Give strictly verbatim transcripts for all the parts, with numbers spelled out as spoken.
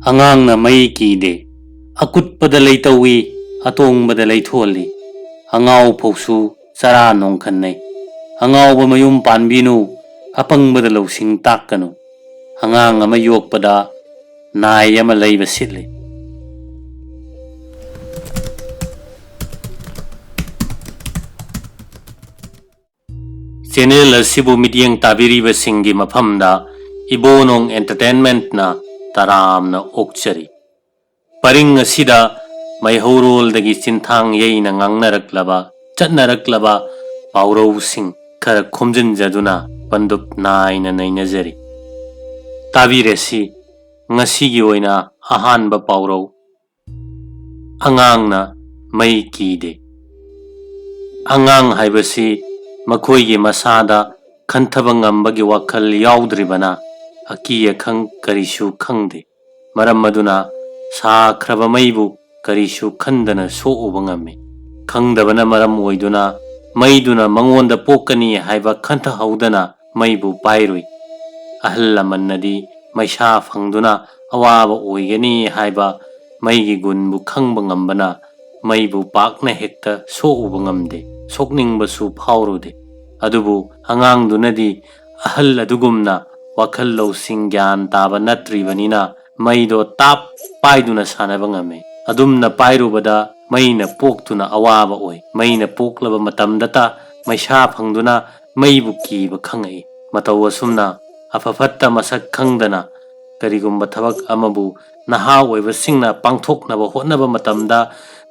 ꯑꯉꯥꯡꯅ ꯃꯩ ꯀꯤꯗꯦ꯫ ꯑꯀꯨꯠꯄꯗ ꯂꯩ ꯇꯧꯏ, ꯑꯇꯣꯡꯕꯗ ꯂꯩ ꯊꯣꯜꯂꯤ꯫ ꯑꯉꯥꯎ ꯐꯧꯁꯨ ꯆꯔꯥ ꯅꯣꯡꯈꯟꯅꯩ꯫ ꯑꯉꯥꯎꯕ ꯃꯌꯨꯝ ꯄꯥꯟꯕꯤꯅꯨ, ꯑꯄꯪꯕꯗ ꯂꯧꯁꯤꯡ ꯇꯥꯛꯀꯅꯨ꯫ ꯑꯉꯥꯡ ꯑꯃ ꯌꯣꯛꯄꯗ ꯅꯥꯏ ꯑꯃ ꯂꯩꯕ ꯁꯤꯠꯂꯤ꯫ ꯆꯦꯅꯦꯜ ꯑꯁꯤꯕꯨ ꯃꯤꯠꯌꯦꯡ ꯇꯥꯕꯤꯔꯤꯕꯁꯤꯡꯒꯤ ꯃꯐꯝꯗ ꯏꯕꯣꯅꯣꯡ ꯑꯦꯟꯇꯔꯇꯦꯟꯃꯦꯟꯠꯅ ꯇꯔꯥꯝꯅ ꯑꯣꯛꯆꯔꯤ꯫ ꯄꯔꯤꯡ ꯑꯁꯤꯗ ꯃꯩꯍꯧꯔꯣꯜꯗꯒꯤ ꯆꯤꯟꯊꯥꯡ ꯌꯩꯅ ꯉꯥꯡꯅꯔꯛꯂꯕ, ꯆꯠꯅꯔꯛꯂꯕ ꯄꯥꯎꯔꯧꯁꯤꯡ ꯈꯔ ꯈꯣꯝꯖꯤꯟꯖꯗꯨꯅ ꯄꯟꯗꯨꯞ ꯅꯥꯏꯅ ꯅꯩꯅꯖꯔꯤ꯫ ꯇꯥꯕꯤꯔꯁꯤ ꯉꯁꯤꯒꯤ ꯑꯣꯏꯅ ꯑꯍꯥꯟꯕ ꯄꯥꯎꯔꯧ, ꯑꯉꯥꯡꯅ ꯃꯩ ꯀꯤꯗꯦ꯫ ꯑꯉꯥꯡ ꯍꯥꯏꯕꯁꯤ ꯃꯈꯣꯏꯒꯤ ꯃꯁꯥꯗ ꯈꯟꯊꯕ ꯉꯝꯕꯒꯤ ꯋꯥꯈꯜ ꯌꯥꯎꯗ꯭ꯔꯤꯕꯅ ꯑꯀꯤ ꯑꯈꯪ ꯀꯔꯤꯁꯨ ꯈꯪꯗꯦ꯫ ꯃꯔꯝ ꯑꯗꯨꯅ ꯁꯥꯈ꯭ꯔꯕ ꯃꯩꯕꯨ ꯀꯔꯤꯁꯨ ꯈꯟꯗꯅ ꯁꯣꯛꯎꯕ ꯉꯝꯃꯤ꯫ ꯈꯪꯗꯕꯅ ꯃꯔꯝ ꯑꯣꯏꯗꯨꯅ ꯃꯩꯗꯨꯅ ꯃꯉꯣꯟꯗ ꯄꯣꯛꯀꯅꯤ ꯍꯥꯏꯕ ꯈꯟꯊꯍꯧꯗꯅ ꯃꯩꯕꯨ ꯄꯥꯏꯔꯨꯏ꯫ ꯑꯍꯜ ꯂꯃꯟꯅꯗꯤ ꯃꯩꯁꯥ ꯐꯪꯗꯨꯅ ꯑꯋꯥꯕ ꯑꯣꯏꯒꯅꯤ ꯍꯥꯏꯕ ꯃꯩꯒꯤ ꯒꯨꯟꯕꯨ ꯈꯪꯕ ꯉꯝꯕꯅ ꯃꯩꯕꯨ ꯄꯥꯛꯅ ꯍꯦꯛꯇ ꯁꯣꯛꯎꯕ ꯉꯝꯗꯦ, ꯁꯣꯛꯅꯤꯡꯕꯁꯨ ꯐꯥꯎꯔꯨꯗꯦ꯫ ꯑꯗꯨꯕꯨ ꯑꯉꯥꯡꯗꯨꯅꯗꯤ ꯑꯍꯜ ꯑꯗꯨꯒꯨꯝꯅ ꯋꯥꯈꯜ ꯂꯧꯁꯤꯡ ꯒ꯭ꯌꯥꯟ ꯇꯥꯕ ꯅꯠꯇ꯭ꯔꯤꯕꯅꯤꯅ ꯃꯩꯗꯣ ꯇꯥꯞ ꯄꯥꯏꯗꯨꯅ ꯁꯥꯟꯅꯕ ꯉꯝꯃꯤ꯫ ꯑꯗꯨꯝꯅ ꯄꯥꯏꯔꯨꯕꯗ ꯃꯩꯅ ꯄꯣꯛꯇꯨꯅ ꯑꯋꯥꯕ ꯑꯣꯏ꯫ ꯃꯩꯅ ꯄꯣꯛꯂꯕ ꯃꯇꯝꯗꯇ ꯃꯩꯁꯥ ꯐꯪꯗꯨꯅ ꯃꯩꯕꯨ ꯀꯤꯕ ꯈꯪꯉꯛꯏ꯫ ꯃꯇꯧ ꯑꯁꯨꯝꯅ ꯑꯐ ꯐꯠꯇ ꯃꯁꯛ ꯈꯪꯗꯅ ꯀꯔꯤꯒꯨꯝꯕ ꯊꯕꯛ ꯑꯃꯕꯨ ꯅꯍꯥ ꯑꯣꯏꯕꯁꯤꯡꯅ ꯄꯥꯡꯊꯣꯛꯅꯕ ꯍꯣꯠꯅꯕ ꯃꯇꯝꯗ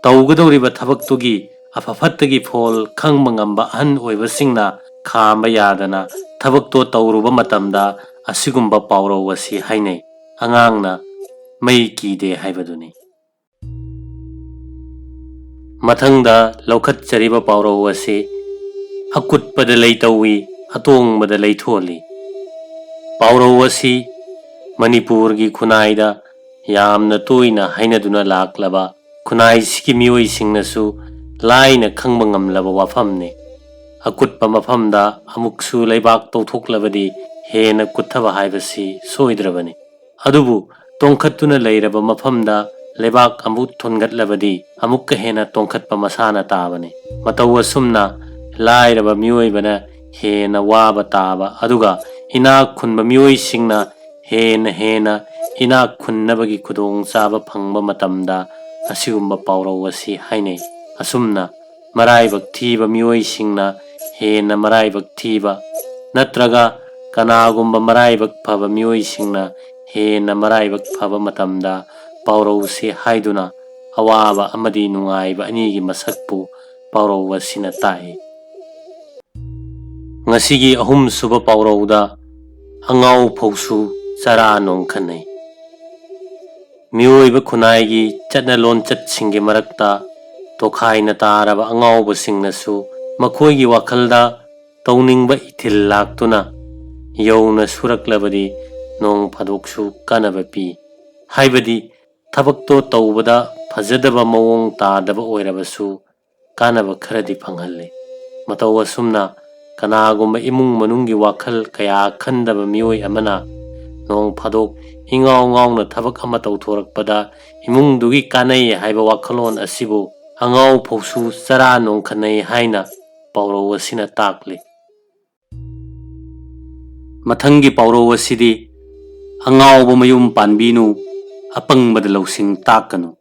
ꯇꯧꯒꯗꯧꯔꯤꯕ ꯊꯕꯛꯇꯨꯒꯤ ꯑꯐ ꯐꯠꯇꯒꯤ ꯐꯣꯜ ꯈꯪꯕ ꯉꯝꯕ ꯑꯍꯟ ꯑꯣꯏꯕꯁꯤꯡꯅ ꯈꯥꯝꯕ ꯌꯥꯗꯅ ꯊꯕꯛꯇꯣ ꯇꯧꯔꯨꯕ ꯃꯇꯝꯗ ꯑꯁꯤꯒꯨꯝꯕ ꯄꯥꯎꯔꯧ ꯑꯁꯤ ꯍꯥꯏꯅꯩ, "ꯑꯉꯥꯡꯅ ꯃꯩ ꯀꯤꯗꯦ" ꯍꯥꯏꯕꯗꯨꯅꯤ꯫ ꯃꯊꯪꯗ ꯂꯧꯈꯠꯆꯔꯤꯕ ꯄꯥꯎꯔꯧ ꯑꯁꯤ "ꯑꯀꯨꯠꯄꯗ ꯂꯩ ꯇꯧꯏ, ꯑꯇꯣꯡꯕꯗ ꯂꯩ ꯊꯣꯜꯂꯤ"꯫ ꯄꯥꯎꯔꯧ ꯑꯁꯤ ꯃꯅꯤꯄꯨꯔꯒꯤ ꯈꯨꯟꯅꯥꯏꯗ ꯌꯥꯝꯅ ꯇꯣꯏꯅ ꯍꯥꯏꯅꯗꯨꯅ ꯂꯥꯛꯂꯕ, ꯈꯨꯟꯅꯥꯏꯁꯤꯒꯤ ꯃꯤꯑꯣꯏꯁꯤꯡꯅꯁꯨ ꯂꯥꯏꯅ ꯈꯪꯕ ꯉꯝꯂꯕ ꯋꯥꯐꯝꯅꯤ꯫ ꯑꯀꯨꯠꯄ ꯃꯐꯝꯗ ꯑꯃꯨꯛꯁꯨ ꯂꯩꯕꯥꯛ ꯇꯧꯊꯣꯛꯂꯕꯗꯤ ꯍꯦꯟꯅ ꯀꯨꯠꯊꯕ ꯍꯥꯏꯕꯁꯤ ꯁꯣꯏꯗ꯭ꯔꯕꯅꯤ꯫ ꯑꯗꯨꯕꯨ ꯇꯣꯡꯈꯠꯇꯨꯅ ꯂꯩꯔꯕ ꯃꯐꯝꯗ ꯂꯩꯕꯥꯛ ꯑꯃꯨꯛ ꯊꯣꯟꯒꯠꯂꯕꯗꯤ ꯑꯃꯨꯛꯀ ꯍꯦꯟꯅ ꯇꯣꯡꯈꯠꯄ ꯃꯁꯥꯅ ꯇꯥꯕꯅꯤ꯫ ꯃꯇꯧ ꯑꯁꯨꯝꯅ ꯂꯥꯏꯔꯕ ꯃꯤꯑꯣꯏꯕꯅ ꯍꯦꯟꯅ ꯋꯥꯕ ꯇꯥꯕ, ꯑꯗꯨꯒ ꯏꯅꯥꯛ ꯈꯨꯟꯕ ꯃꯤꯑꯣꯏꯁꯤꯡꯅ ꯍꯦꯟꯅ ꯍꯦꯟꯅ ꯏꯅꯥꯛ ꯈꯨꯟꯅꯕꯒꯤ ꯈꯨꯗꯣꯡꯆꯥꯕ ꯐꯪꯕ ꯃꯇꯝꯗ ꯑꯁꯤꯒꯨꯝꯕ ꯄꯥꯎꯔꯧ ꯑꯁꯤ ꯍꯥꯏꯅꯩ꯫ ꯑꯁꯨꯝꯅ ꯃꯔꯥꯏꯕꯛ ꯊꯤꯕ ꯃꯤꯑꯣꯏꯁꯤꯡꯅ ꯍꯦꯟꯅ ꯃꯔꯥꯏꯕꯛ ꯊꯤꯕ, ꯅꯠꯇ꯭ꯔꯒ ꯀꯅꯥꯒꯨꯝꯕ ꯃꯔꯥꯏꯕꯛ ꯐꯕ ꯃꯤꯑꯣꯏꯁꯤꯡꯅ ꯍꯦꯟꯅ ꯃꯔꯥꯏꯕꯛ ꯐꯕ ꯃꯇꯝꯗ ꯄꯥꯎꯔꯧꯁꯤ ꯍꯥꯏꯗꯨꯅ ꯑꯋꯥꯕ ꯑꯃꯗꯤ ꯅꯨꯡꯉꯥꯏꯕ ꯑꯅꯤꯒꯤ ꯃꯁꯛꯄꯨ ꯄꯥꯎꯔꯧ ꯑꯁꯤꯅ ꯇꯥꯛꯏ꯫ ꯉꯁꯤꯒꯤ ꯑꯍꯨꯝꯁꯨꯕ ꯄꯥꯎꯔꯧꯗ ꯑꯉꯥꯎ ꯐꯧꯁꯨ ꯆꯔꯥ ꯅꯣꯡꯈꯠꯅꯩ꯫ ꯃꯤꯑꯣꯏꯕ ꯈꯨꯟꯅꯥꯏꯒꯤ ꯆꯠꯅ ꯂꯣꯟꯆꯠꯁꯤꯡꯒꯤ ꯃꯔꯛꯇ ꯇꯣꯈꯥꯏꯅ ꯇꯥꯔꯕ ꯑꯉꯥꯎꯕꯁꯤꯡꯅꯁꯨ ꯃꯈꯣꯏꯒꯤ ꯋꯥꯈꯜꯗ ꯇꯧꯅꯤꯡꯕ ꯏꯊꯤꯜ ꯂꯥꯛꯇꯨꯅ ꯌꯧꯅ ꯁꯨꯔꯛꯂꯕꯗꯤ ꯅꯣꯡ ꯐꯥꯗꯣꯛꯁꯨ ꯀꯥꯟꯅꯕ ꯄꯤ꯫ ꯍꯥꯏꯕꯗꯤ ꯊꯕꯛꯇꯣ ꯇꯧꯕꯗ ꯐꯖꯗꯕ ꯃꯑꯣꯡ ꯇꯥꯗꯕ ꯑꯣꯏꯔꯕꯁꯨ ꯀꯥꯟꯅꯕ ꯈꯔꯗꯤ ꯐꯪꯍꯜꯂꯤ꯫ ꯃꯇꯧ ꯑꯁꯨꯝꯅ ꯀꯅꯥꯒꯨꯝꯕ ꯏꯃꯨꯡ ꯃꯅꯨꯡꯒꯤ ꯋꯥꯈꯜ ꯀꯌꯥ ꯈꯟꯗꯕ ꯃꯤꯑꯣꯏ ꯑꯃꯅ ꯅꯣꯡ ꯐꯥꯗꯣꯛ ꯏꯉꯥꯎ ꯉꯥꯎꯅ ꯊꯕꯛ ꯑꯃ ꯇꯧꯊꯣꯔꯛꯄꯗ ꯏꯃꯨꯡꯗꯨꯒꯤ ꯀꯥꯟꯅꯩ ꯍꯥꯏꯕ ꯋꯥꯈꯜꯂꯣꯟ ꯑꯁꯤꯕꯨ ꯑꯉꯥꯎ ꯐꯧꯁꯨ ꯆꯔꯥ ꯅꯣꯡꯈꯠꯅꯩ ꯍꯥꯏꯅ ꯄꯥꯎꯔꯧ ꯑꯁꯤꯅ ꯇꯥꯛꯂꯤ꯫ ꯃꯊꯪꯒꯤ ꯄꯥꯎꯔꯧ ꯑꯁꯤꯗꯤ "ꯑꯉꯥꯎꯕ ꯃꯌꯨꯝ ꯄꯥꯟꯕꯤꯅꯨ, ꯑꯄꯪꯕꯗ ꯂꯧꯁꯤꯡ ꯇꯥꯛꯀꯅꯨ"꯫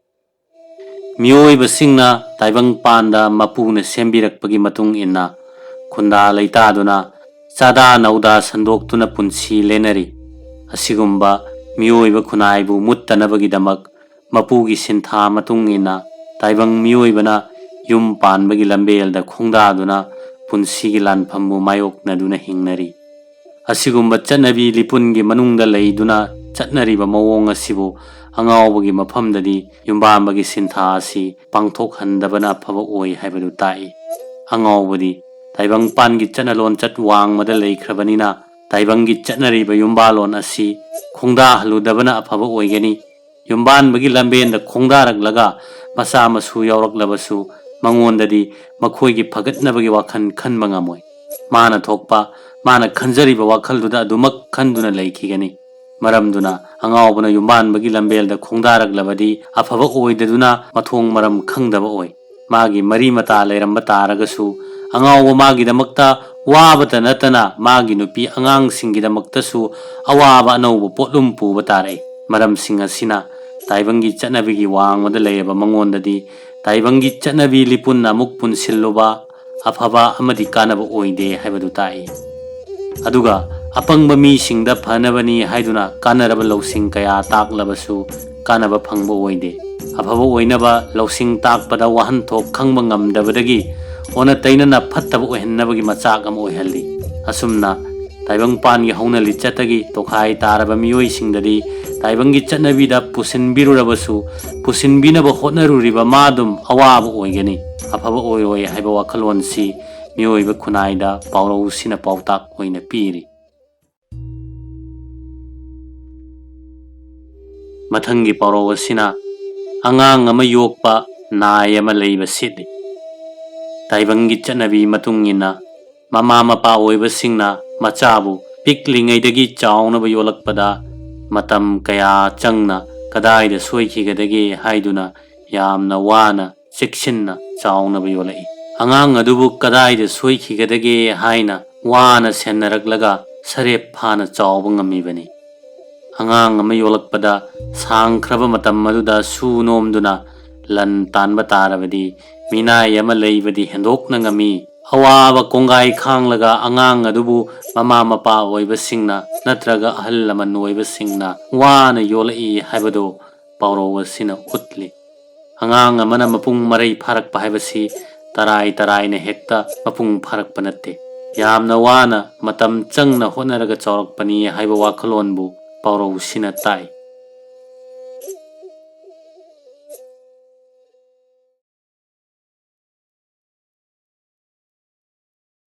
ꯃꯤꯑꯣꯏꯕꯁꯤꯡꯅ ꯇꯥꯏꯕꯪ ꯄꯥꯟꯗ ꯃꯄꯨꯅ ꯁꯦꯝꯕꯤꯔꯛꯄꯒꯤ ꯃꯇꯨꯡ ꯏꯟꯅ ꯈꯨꯟꯗꯥ ꯂꯩꯇꯥꯗꯨꯅ ꯆꯥꯗꯥ ꯅꯧꯗꯥ ꯁꯟꯗꯣꯛꯇꯨꯅ ꯄꯨꯟꯁꯤ ꯂꯦꯟꯅꯔꯤ꯫ ꯑꯁꯤꯒꯨꯝꯕ ꯃꯤꯑꯣꯏꯕ ꯈꯨꯟꯅꯥꯏꯕꯨ ꯃꯨꯠꯇꯅꯕꯒꯤꯗꯃꯛ ꯃꯄꯨꯒꯤ ꯁꯤꯟꯊꯥ ꯃꯇꯨꯡ ꯏꯟꯅ ꯇꯥꯏꯕꯪ ꯃꯤꯑꯣꯏꯕꯅ ꯌꯨꯝ ꯄꯥꯟꯕꯒꯤ ꯂꯝꯕꯦꯜꯗ ꯈꯣꯡꯗꯥꯗꯨꯅ ꯄꯨꯟꯁꯤꯒꯤ ꯂꯥꯟꯐꯝꯕꯨ ꯃꯥꯌꯣꯛꯅꯗꯨꯅ ꯍꯤꯡꯅꯔꯤ꯫ ꯑꯁꯤꯒꯨꯝꯕ ꯆꯠꯅꯕꯤ ꯂꯤꯄꯨꯟꯒꯤ ꯃꯅꯨꯡꯗ ꯂꯩꯗꯨꯅ ꯆꯠꯅꯔꯤꯕ ꯃꯑꯣꯡ ꯑꯁꯤꯕꯨ ꯑꯉꯥꯎꯕꯒꯤ ꯃꯐꯝꯗꯗꯤ ꯌꯨꯝꯕꯥꯟꯕꯒꯤ ꯁꯤꯟꯊꯥ ꯑꯁꯤ ꯄꯥꯡꯊꯣꯛꯍꯟꯗꯕꯅ ꯑꯐꯕ ꯑꯣꯏ ꯍꯥꯏꯕꯗꯨ ꯇꯥꯛꯏ꯫ ꯑꯉꯥꯎꯕꯗꯤ ꯇꯥꯏꯕꯪꯄꯥꯟꯒꯤ ꯆꯠꯅ ꯂꯣꯟꯆꯠ ꯋꯥꯡꯃꯗ ꯂꯩꯈ꯭ꯔꯕꯅꯤꯅ, ꯇꯥꯏꯕꯪꯒꯤ ꯆꯠꯅꯔꯤꯕ ꯌꯨꯝꯕꯥꯜꯂꯣꯟ ꯑꯁꯤ ꯈꯣꯡꯗꯥꯍꯜꯂꯨꯗꯕꯅ ꯑꯐꯕ ꯑꯣꯏꯒꯅꯤ꯫ ꯌꯨꯝꯕꯥꯟꯕꯒꯤ ꯂꯝꯕꯦꯟꯗ ꯈꯣꯡꯗꯥꯔꯛꯂꯒ ꯃꯆꯥ ꯃꯁꯨ ꯌꯥꯎꯔꯛꯂꯕꯁꯨ, ꯃꯉꯣꯟꯗꯗꯤ ꯃꯈꯣꯏꯒꯤ ꯐꯒꯠꯅꯕꯒꯤ ꯋꯥꯈꯜ ꯈꯟꯕ ꯉꯝꯃꯣꯏ꯫ ꯃꯥꯅ ꯊꯣꯛꯄ, ꯃꯥꯅ ꯈꯟꯖꯔꯤꯕ ꯋꯥꯈꯜꯗꯨꯗ ꯑꯗꯨꯃꯛ ꯈꯟꯗꯨꯅ ꯂꯩꯈꯤꯒꯅꯤ꯫ ꯃꯔꯝꯗꯨꯅ ꯑꯉꯥꯎꯕꯅ ꯌꯨꯝꯕꯥꯟꯕꯒꯤ ꯂꯝꯕꯦꯜꯗ ꯈꯣꯡꯗꯥꯔꯛꯂꯕꯗꯤ ꯑꯐꯕ ꯑꯣꯏꯗꯗꯨꯅ ꯃꯊꯣꯡ ꯃꯔꯝ ꯈꯪꯗꯕ ꯑꯣꯏ꯫ ꯃꯥꯒꯤ ꯃꯔꯤ ꯃꯇꯥ ꯂꯩꯔꯝꯕ ꯇꯥꯔꯒꯁꯨ ꯑꯉꯥꯎꯕ ꯃꯥꯒꯤꯗꯃꯛꯇ ꯋꯥꯕꯇ ꯅꯠꯇꯅ ꯃꯥꯒꯤ ꯅꯨꯄꯤ ꯑꯉꯥꯡꯁꯤꯡꯒꯤꯗꯃꯛꯇꯁꯨ ꯑꯋꯥꯕ ꯑꯅꯧꯕ ꯄꯣꯠꯂꯨꯝ ꯄꯨꯕ ꯇꯥꯔꯛꯏ꯫ ꯃꯔꯝꯁꯤꯡ ꯑꯁꯤꯅ ꯇꯥꯏꯕꯪꯒꯤ ꯆꯠꯅꯕꯤꯒꯤ ꯋꯥꯡꯃꯗ ꯂꯩꯔꯕ ꯃꯉꯣꯟꯗꯗꯤ ꯇꯥꯏꯕꯪꯒꯤ ꯆꯠꯅꯕꯤ ꯂꯤꯄꯨꯟꯅ ꯑꯃꯨꯛ ꯄꯨꯟꯁꯤꯜꯂꯨꯕ ꯑꯐꯕ ꯑꯃꯗꯤ ꯀꯥꯟꯅꯕ ꯑꯣꯏꯗꯦ ꯍꯥꯏꯕꯗꯨ ꯇꯥꯛꯏ꯫ ꯑꯗꯨꯒ ꯑꯄꯪꯕ ꯃꯤꯁꯤꯡꯗ ꯐꯅꯕꯅꯤ ꯍꯥꯏꯗꯨꯅ ꯀꯥꯟꯅꯔꯕ ꯂꯧꯁꯤꯡ ꯀꯌꯥ ꯇꯥꯛꯂꯕꯁꯨ ꯀꯥꯟꯅꯕ ꯐꯪꯕ ꯑꯣꯏꯗꯦ꯫ ꯑꯐꯕ ꯑꯣꯏꯅꯕ ꯂꯧꯁꯤꯡ ꯇꯥꯛꯄꯗ ꯋꯥꯍꯟꯊꯣꯛ ꯈꯪꯕ ꯉꯝꯗꯕꯗꯒꯤ ꯑꯣꯟꯅ ꯇꯩꯅꯅ ꯐꯠꯇꯕ ꯑꯣꯏꯍꯟꯅꯕꯒꯤ ꯃꯆꯥꯛ ꯑꯃ ꯑꯣꯏꯍꯜꯂꯤ꯫ ꯑꯁꯨꯝꯅ ꯇꯥꯏꯕꯪꯄꯥꯟꯒꯤ ꯍꯧꯅ ꯂꯤꯆꯠꯇꯒꯤ ꯇꯣꯈꯥꯏ ꯇꯥꯔꯕ ꯃꯤꯑꯣꯏꯁꯤꯡꯗꯗꯤ ꯇꯥꯏꯕꯪꯒꯤ ꯆꯠꯅꯕꯤꯗ ꯄꯨꯁꯤꯟꯕꯤꯔꯨꯔꯕꯁꯨ ꯄꯨꯁꯤꯟꯕꯤꯅꯕ ꯍꯣꯠꯅꯔꯨꯔꯤꯕ ꯃꯥꯗꯨꯝ ꯑꯋꯥꯕ ꯑꯣꯏꯒꯅꯤ, ꯑꯐꯕ ꯑꯣꯏꯔꯣꯏ ꯍꯥꯏꯕ ꯋꯥꯈꯜꯂꯣꯟꯁꯤ ꯃꯤꯑꯣꯏꯕ ꯈꯨꯟꯅꯥꯏꯗ ꯄꯥꯎꯔꯧꯁꯤꯅ ꯄꯥꯎꯇꯥꯛ ꯑꯣꯏꯅ ꯄꯤꯔꯤ꯫ ꯃꯊꯪꯒꯤ ꯄꯥꯎꯔꯧ ꯑꯁꯤꯅ ꯑꯉꯥꯡ ꯑꯃ ꯌꯣꯛꯄ ꯅꯥꯏ ꯑꯃ ꯂꯩꯕ ꯁꯤꯠꯂꯤ꯫ ꯇꯥꯏꯕꯪꯒꯤ ꯆꯠꯅꯕꯤ ꯃꯇꯨꯡ ꯏꯟꯅ ꯃꯃꯥ ꯃꯄꯥ ꯑꯣꯏꯕꯁꯤꯡꯅ ꯃꯆꯥꯕꯨ ꯄꯤꯛꯂꯤꯉꯩꯗꯒꯤ ꯆꯥꯎꯅꯕ ꯌꯣꯛꯂꯛꯄꯗ ꯃꯇꯝ ꯀꯌꯥ ꯆꯪꯅ ꯀꯗꯥꯏꯗ ꯁꯣꯏꯈꯤꯒꯗꯒꯦ ꯍꯥꯏꯗꯨꯅ ꯌꯥꯝꯅ ꯋꯥꯅ ꯆꯦꯛꯁꯤꯟꯅ ꯆꯥꯎꯅꯕ ꯌꯣꯛꯂꯛꯏ꯫ ꯑꯉꯥꯡ ꯑꯗꯨꯕꯨ ꯀꯗꯥꯏꯗ ꯁꯣꯏꯈꯤꯒꯗꯒꯦ ꯍꯥꯏꯅ ꯋꯥꯅ ꯁꯦꯟꯅꯔꯛꯂꯒ ꯁꯔꯦꯞ ꯐꯥꯅ ꯆꯥꯎꯕ ꯉꯝꯃꯤꯕꯅꯤ꯫ ꯑꯉꯥꯡ ꯑꯃ ꯌꯣꯛꯂꯛꯄꯗ ꯁꯥꯡꯈ꯭ꯔꯕ ꯃꯇꯝ ꯑꯗꯨꯗ ꯁꯨ ꯅꯣꯝꯗꯨꯅ ꯂꯟ ꯇꯥꯟꯕ ꯇꯥꯔꯕꯗꯤ ꯃꯤꯅꯥꯏ ꯑꯃ ꯂꯩꯕꯗꯤ ꯍꯦꯟꯗꯣꯛꯅ ꯉꯝꯃꯤ꯫ ꯑꯋꯥꯕ ꯀꯣꯡꯒꯥꯏ ꯈꯥꯡꯂꯒ ꯑꯉꯥꯡ ꯑꯗꯨꯕꯨ ꯃꯃꯥ ꯃꯄꯥ ꯑꯣꯏꯕꯁꯤꯡꯅ ꯅꯠꯇ꯭ꯔꯒ ꯑꯍꯜ ꯂꯃꯟ ꯑꯣꯏꯕꯁꯤꯡꯅ ꯋꯥꯅ ꯌꯣꯛꯂꯛꯏ ꯍꯥꯏꯕꯗꯨ ꯄꯥꯎꯔꯧ ꯑꯁꯤꯅ ꯎꯠꯂꯤ꯫ ꯑꯉꯥꯡ ꯑꯃꯅ ꯃꯄꯨꯡ ꯃꯔꯩ ꯐꯥꯔꯛꯄ ꯍꯥꯏꯕꯁꯤ ꯇꯔꯥꯏ ꯇꯔꯥꯏꯅ ꯍꯦꯛꯇ ꯃꯄꯨꯡ ꯐꯥꯔꯛꯄ ꯅꯠꯇꯦ꯫ ꯌꯥꯝꯅ ꯋꯥꯅ ꯃꯇꯝ ꯆꯪꯅ ꯍꯣꯠꯅꯔꯒ ꯆꯥꯎꯔꯛꯄꯅꯤ ꯍꯥꯏꯕ ꯋꯥꯈꯜꯂꯣꯟꯕꯨ ꯄꯥꯎꯔꯧꯁꯤꯅ ꯇꯥꯛꯏ꯫